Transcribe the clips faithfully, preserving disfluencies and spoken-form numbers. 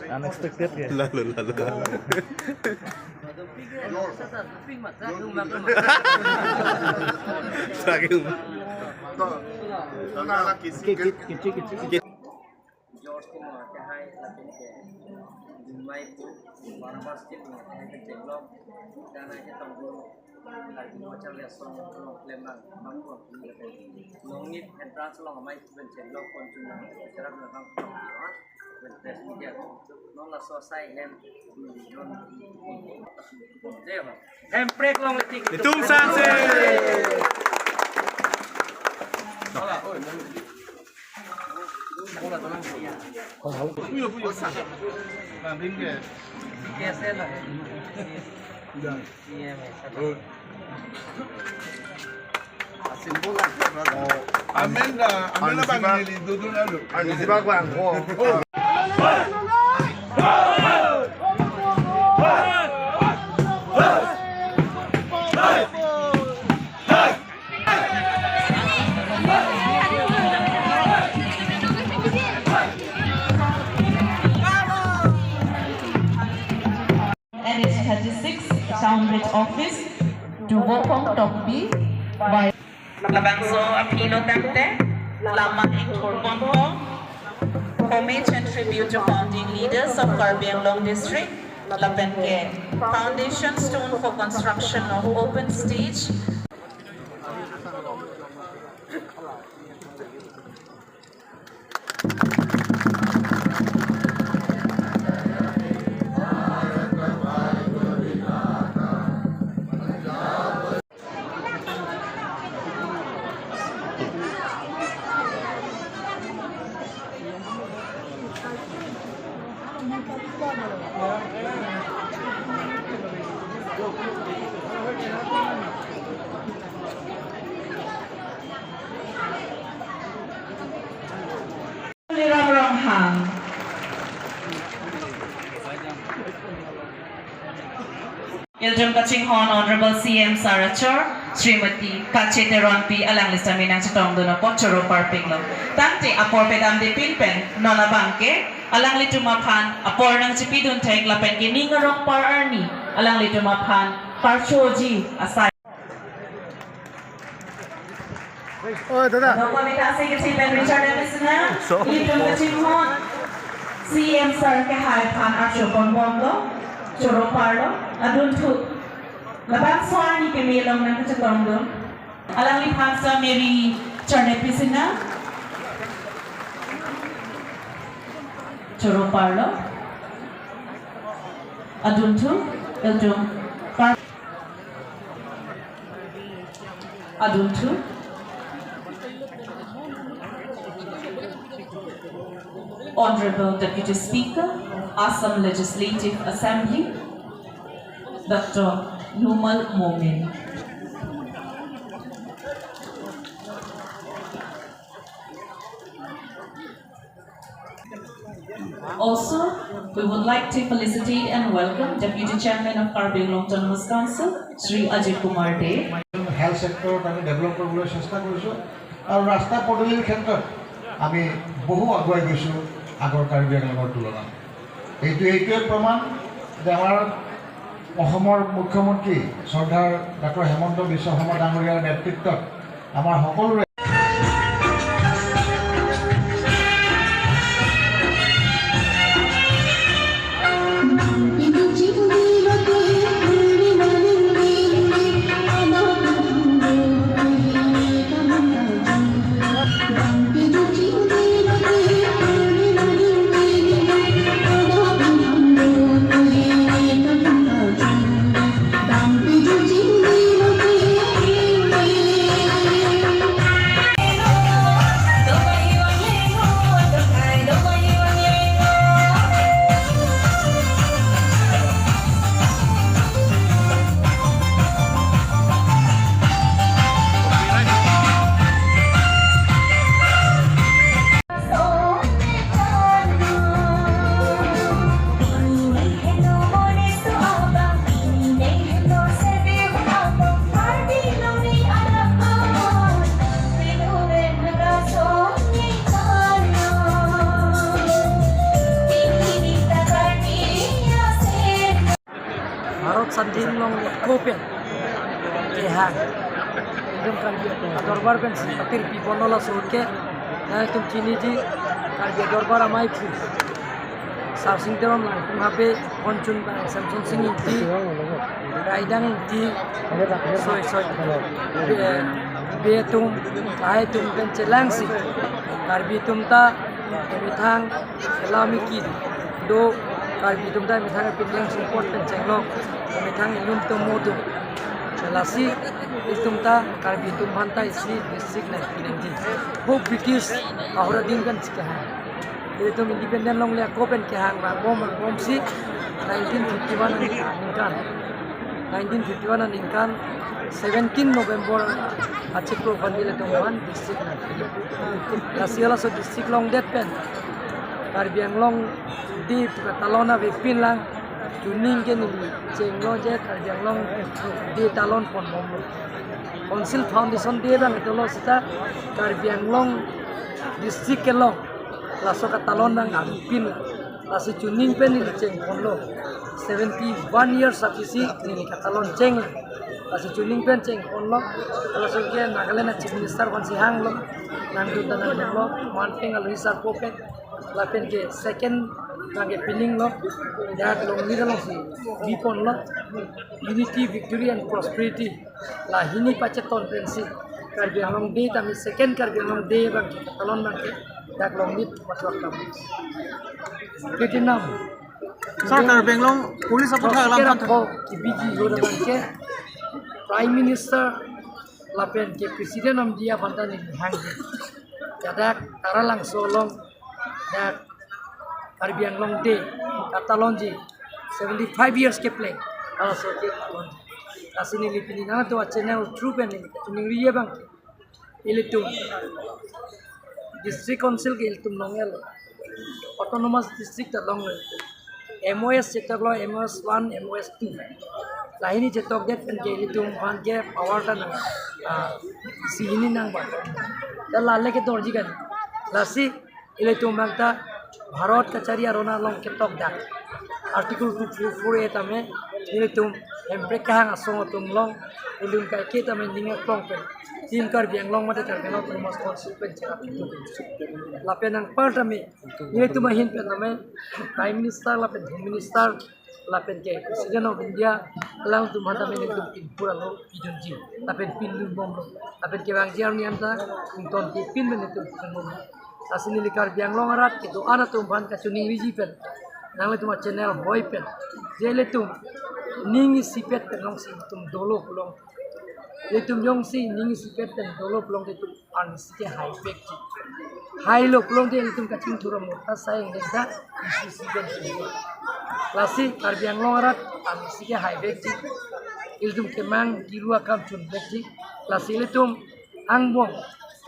Unexpected ya. Lalu, lalu. Saking. Kecil, kecil, kecil. George Timung akehai lapen ke Jumai pu Barnabas Timung akehai ke Chenglok, dan akehai tong Karbi Lo Charli Asong along klem abang bangpon, Longit entrance along amei pu pen Chenglok pon chunang, cherap nang bang pon, pen press media. Non laso asai hem, non, jai ho. Hemprek long letik. Itum sangse. Amen da, amen da bang neli dodun alo. Ang sibak bang. Oh. N H thirty-six, Town Bridge Office, Tubokong Tokbi, by Labangso aphi lo tangte, lama ingthur ponpo, homage and tribute to founding leaders of Karbi Anglong District, lapen ke foundation stone for construction of open stage. Tuliram Ronghang. Ilitum kachinghon Honorable C M sir achor, Srimati Kache Teronpi alangli sitame nangchetongdun apot choro parpiklo. Tangte apor pedamde pinpen non abangke alanglitum aphan apor nangchipidun thek lapen ke ning arong par arni alanglitum aphan parchoji asai. Oi, dada. Dok pamita si kecil pen Richard M. Sena, so, ilitum kachinghon C M sir akehai aphan archo ponbomlo, choro parlo, adunthu. Labangso arni keme along nangkachetongdun. Alangliphan sir Mary Charnepi Sena. Choro parlo. Adunthu, ilitum par- Adunthu. Honorable Deputy Speaker of Assam Legislative Assembly, Doctor Numal Momin. Also, we would like to felicitate and welcome Deputy Chairman of Karbi Anglong Autonomous Council, Shri Ajay Kumar Dey. Health ছেক্টৰত আমি ডেভেলপ কৰিবলৈ চেষ্টা কৰিছোঁ আৰু ৰাস্তা পদূলিৰ ক্ষেত্ৰত আমি বহু আগুৱাই গৈছোঁ আগৰ কাৰ্বি আংলঙৰ তুলনাত। এইটো এইটোৱে প্ৰমাণ যে আমাৰ অসমৰ মুখ্যমন্ত্ৰী শ্ৰদ্ধাৰ ডক্টৰ হিমন্ত বিশ্ব শৰ্মা ডাঙৰীয়াৰ নেতৃত্বত আমাৰ সকলোৰে Sanding long kopen kehang. Ilitum Karbi Dorbar pensi katir pipon lo laso ke. Nangtum chiniji Karbi Dorbar amei phu. Sarsing Teron lang kum habe Honchun ba Samson Sing Ingti, Raidang Ingti, soi soi. Be, be atum, ai atum pen chelangsi Karbi atum ta methang kelami kedo, Karbi atum ta methang pithang support pen chenglok, methang inut atum mo atum. Lasi itum ta Karbi atum aphan ta isi district nangpi nangji. Ho British ahora din kan chikahang. Itum independent longle ako pen kehang bom bom si nineteen fifty-one aningkan. Nineteen fifty-one aningkan seventeen November achiklo aphan ilitum aphan district nangpi. Lasi laso district longdet pen Karbi Anglong Day pu katalon avepin lang, chuning ke neli chenglo je Karbi Anglong Day talon pon bomlo. Council Foundation Day abang dolo seta Karbi Anglong district kelong laso katalon nang avepin. Lasi chuning pen neli chengponlo. Seventy-one years aphi si neli katalon cheng. Lasi chuning pen chengponlo. Laso ke Nagaland a Chief Minister aphansi hanglo. Nangdun ta nangdunlo. Manpeng alohi sarpo pen. Lapen ke second nang ke pining lo. Dak longle alongsi biponlo. Unity, victory and prosperity. Lahini pacheton pensi Karbi Anglong Day tame second Karbi Anglong Day abang ke talon abang ke dak longle patlok tam. Ketinam. Sir, Karbi Anglong police aputhak alam Sir, kan. Ako, K B G road abang ke Prime Minister lapen ke President of India aphan ta neli hangji. Jadak Taralangso along dak Karbi Anglong Day katalonji, seventy-five years kepleng. Halaso ketalonji. Lasi neli pini nangtum a channel through pen neli kachiningri abang ke ilitum District Council ke ilitum nong-el, Autonomous District along M O S chetoklo, M O S one, M O S two. Lahini chetokdet pen ke ilitum aphan ke power ta nang, ah, isi hini nang ba. Dak lale kedorji kan. Lasi ilitum abang ta Bharat kachari aron along ketok dak Article two four four A tame ilitum Hemprek kehang asong atum along ilitum kaike tame ning aklong pen Team Karbi Anglong mate Karbi Anglong Autonomous Council pen cherap itu. Lapen anpar tame ilitum ahin pen tame Prime Minister lapen Home Minister lapen ke President of India alangtum aphan tame ilitum pinpur alo pidunji lapen pindun bomlo lapen kevangji arni anta ington kepin pen ilitum pindun bomlo. Lasi neli Karbi Anglong arat kedo-an atum aphan kachiningriji pen, nanglitum a channel hoi pen, je ilitum ning isipet pen jongsi ilitum dolo pulote, ilitum jongsi ning isipet pen dolo pulote ilitum arnisi ke haivekji. Hailo pulote ilitum kachingthur amot ta asai angdeng ta isi isi pen si. Lasi Karbi Anglong arat arnisi ke haivekji. Ilitum kemang kiru akam chunvekji. Lasi ilitum angbong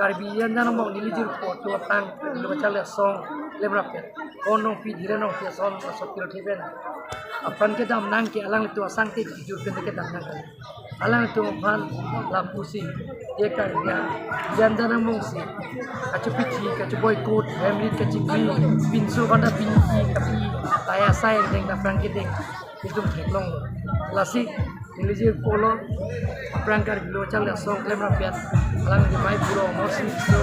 Karbi Anglong angbong neli jirpo atum atang lo chale song lemrap ke. Kon Rongpi, Dhiren Rongpi ason aso pirthe pen apran kedam nang ke alanglitum asangte kijur pen kedam nang ke. Alanglitum aphan lapusi, je Karbi Anglong angbong si kachipithi, kachiboycott, hemrit kachipi, pinso kanda pinki kapi, laya asai angdeng ta apran kedeng ilitum theklonglo. Lasi neli jirpo lo, aphrang Karbi lo chale song klemrap pen, alangli mai puro Amarsing Tisso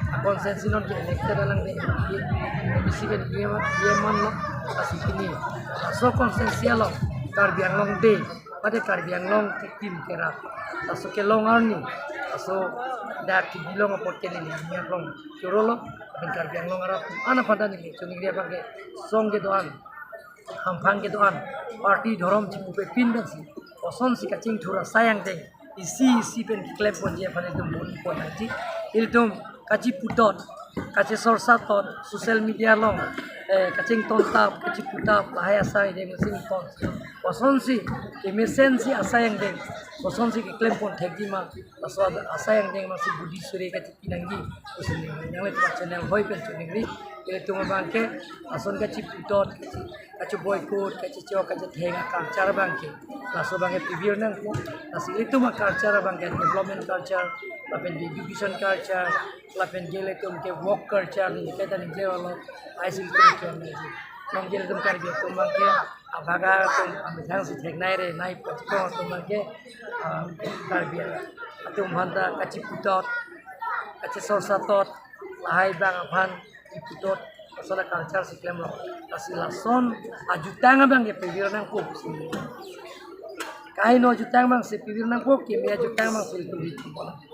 a constituency non ke elected alangli M P, M P C pen E M, E M manlo. Lasi pini laso constituency along Karbi Anglong Day mate Karbi Anglong kekim kerap, laso kelong arni, laso dak kebilong apot ke neli ning aklong chorolo. Lapen Karbi Anglong arat atum aphan ta neli chiningri abang ke, song kedo-an, hamphang kedo-an, party dhorom chipupe pin pensi, kosonsi kachingthur asai angdeng isi isi pen keklemponji aphan ilitum bor-iponji. Ilitum kachiputot, kachisorsatot, social media along, eh, kachingtontap, kachiputap, lahai asai angdeng sington. Kosonsi kemesensi asai angdeng, kosonsi keklempon thekji ma, laso asai angdeng masi budi suri kachi pinangji, pusi neli nanglitum a channel hoi pen chiningri. Ilitum abang ke ason kachiputot, kachi, kachiboycott, kachichok, kachitheng a culture abang ke, laso abang ke pivir nangpo. Lasi ilitum a culture abang ke development culture, lapen education culture, lapen ilitum ke work culture, neli kaita ningje alo, aisi ilitum ke nangji. Nang ilitum Karbi atum abang ke Bhaga atum amethang si theknai re, nai pachikong atum abang ke, ah, Karbi atum aphanta kachiputot, kachisorsatot, lahai abang aphan kiputot, asala culture si klemlo. Lasi lason ajutang abang ke pivir nangpo si. Kaheno ajutang abang si pivir nangpo, keme ajutang abang si pivir nangpo.